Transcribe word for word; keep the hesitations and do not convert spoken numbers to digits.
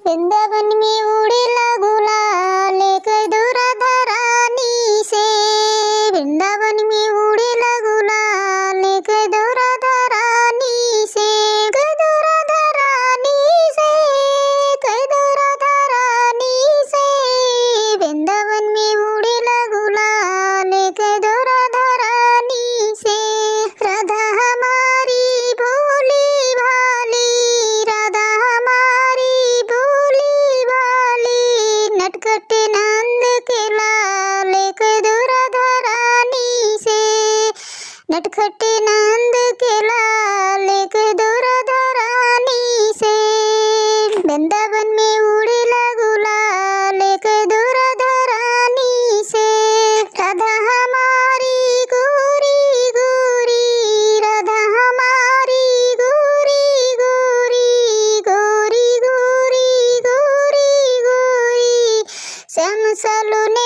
वृंदावन में उड़ेला गुलाल कई दो राधा रानी से, वृंदावन में उड़ेला गुलाल कई दो राधा रानी से, कई दो राधा रानी से, कई दो राधा रानी से। वृंदावन में उड़ेला गुलाल कई दो राधा रानी से। राधा हमारी भोली भाली, राधा हमारी भोली भाली, नटखट नंद के लाल कई दो राधा रानी से, नटखट नंद के लाल कई दो राधा रानी से। वृंदावन में उड़ेला गुलाल कई दो राधा रानी से। राधा हमारी गोरी गोरी, राधा हमारी गोरी गोरी, गोरी गोरी, गोरी गोरी। श्याम सलोनी